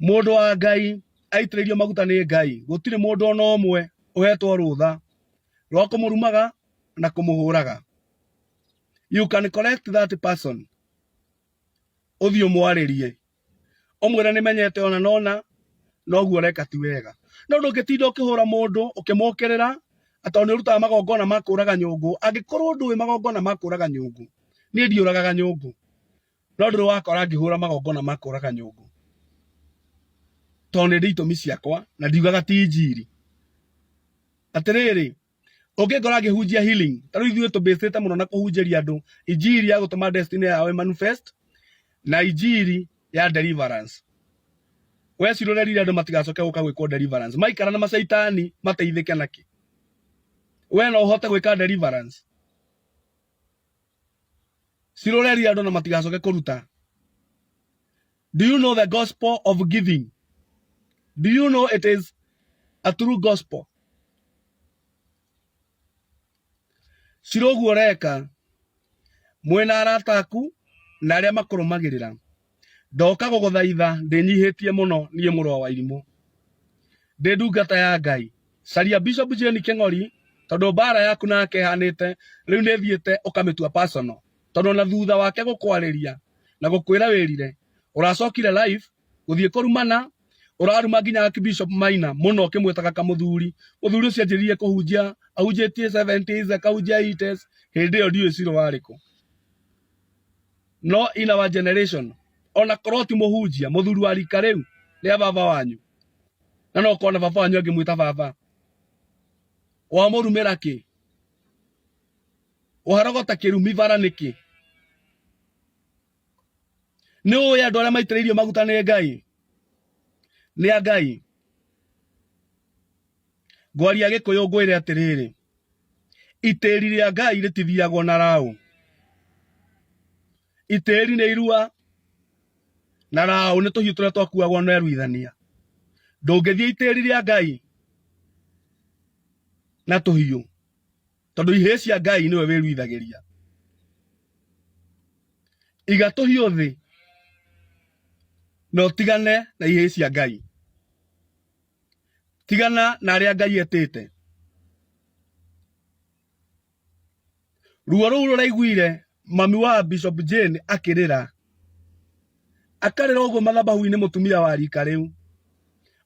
Mũndũ wa Ngai aitĩrĩirio maguta nĩ Ngai, gũtirĩ mũndũ ona ũmwe ũhetwo rũtha rwa kũmũrumaga na kũmũhũraga. You can correct that person, ũthiĩ ũmwarĩrie, ũmwĩre nĩ menyete ona nona noguo ũreka ti wega. No ndũngĩtinda ũkĩhũra mũndũ ũkĩmũkĩrĩra atĩ nĩ ũrutaga magongona ma kũraga nyũngũ. Angĩkorwo ndũĩ magongona ma kũraga nyũngũ, niĩ ndiũragaga nyũngũ. No ndũrĩ wakora ngĩhũra magongona ma kũraga nyũngũ, tondũ nĩ ndĩ itũmi ciakwa na ndiugaga ti injiri. Atĩrĩrĩ, ũngĩngora ngĩhunjia healing, ta rĩu ithuĩ tũbĩcĩte mũno na kũhunjĩria andũ injiri ya gũtũma destiny yao ĩ manifest na injiri ya deliverance. We cirũrerire andũ matigacoke gũka gwĩkwo deliverance, maikara na macaitani mateithĩke nakĩ? We no ũhote gwĩka deliverance? Cirũrerire andũ na matigacoke kũruta. Do you know the gospel of giving? Do you know it is a true gospel? Cira ũguo ũreka mwĩna arata aku na arĩa makũrũmagĩrĩra, ndoka gũgũthaitha ndĩnyihĩtie mũno niĩ mũrũ wa Wairimũ, ndĩ ndungata ya Ngai. Caria Bishop Jane Kĩng'ori tondũ mbara yaku nake ĩhanĩte rĩu nĩ ĩthiĩte ũkamĩtua personal, tondũ ona thutha wake gũkwarĩria na gũkwĩra wĩrire, ũracokire live gũthiĩ kũrumana, ũraruma nginya Archbishop Maina mũno ũkĩmwĩtaga kamũthuri. Mũthuri ũcio anjĩrĩirie kũhunjia ahunjĩtie 70s akahunjia 80s, hĩndĩ ĩyo ndiũĩ Ciro warĩ kũ. No in our generation, ona korwo ti mũhunjia, mũthuri wa rika rĩu rĩa baba wanyu, na no ũkorwo na baba wanyu angĩmwĩta baba, wamũrumĩra kĩ? Warogota kĩrumi bara nĩkĩ? Nĩ ũĩ andũ arĩa maitĩrĩirio maguta nĩ Ngai? Nĩ a Ngai. Ngwaria Gĩkũyũ ngwĩre atĩrĩrĩ, itĩri rĩa Ngai rĩtithiagwo na raũ. Itĩri nĩ irua na raũ nĩ tũhiũ tũrĩa twakuagwo nĩ aruithania. Ndũngĩthiĩ itĩri rĩa Ngai na tũhiũ, tondũ ihĩĩ cia Ngai nĩwe wĩruithagĩria. Iga tũhiũ thĩ na ũtigane na ihĩĩ cia Ngai. Tigana na arĩa Ngai etĩte. Ruo rũu rũraiguire mami wa Bishop Jane akĩrĩra, akarĩra ũguo mathabahu-inĩ mũtumia wa rika rĩu,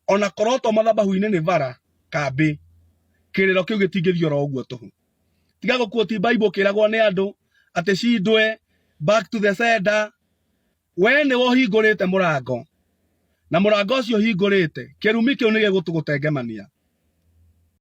ona korwo to mathabahu-inĩ nĩ bara kambĩ, kĩrĩro kĩu gĩtingĩthiĩ oro ũguo tũhũ. Tiga gũkuoti Bible ũkĩragwo nĩ andũ atĩ cindwe back to the sender. We nĩwe ũhingũrĩte mũrango, na mũrango ũcio ũhingũrĩte, kĩrumi kĩu nĩ gĩgũtũgũtengemania.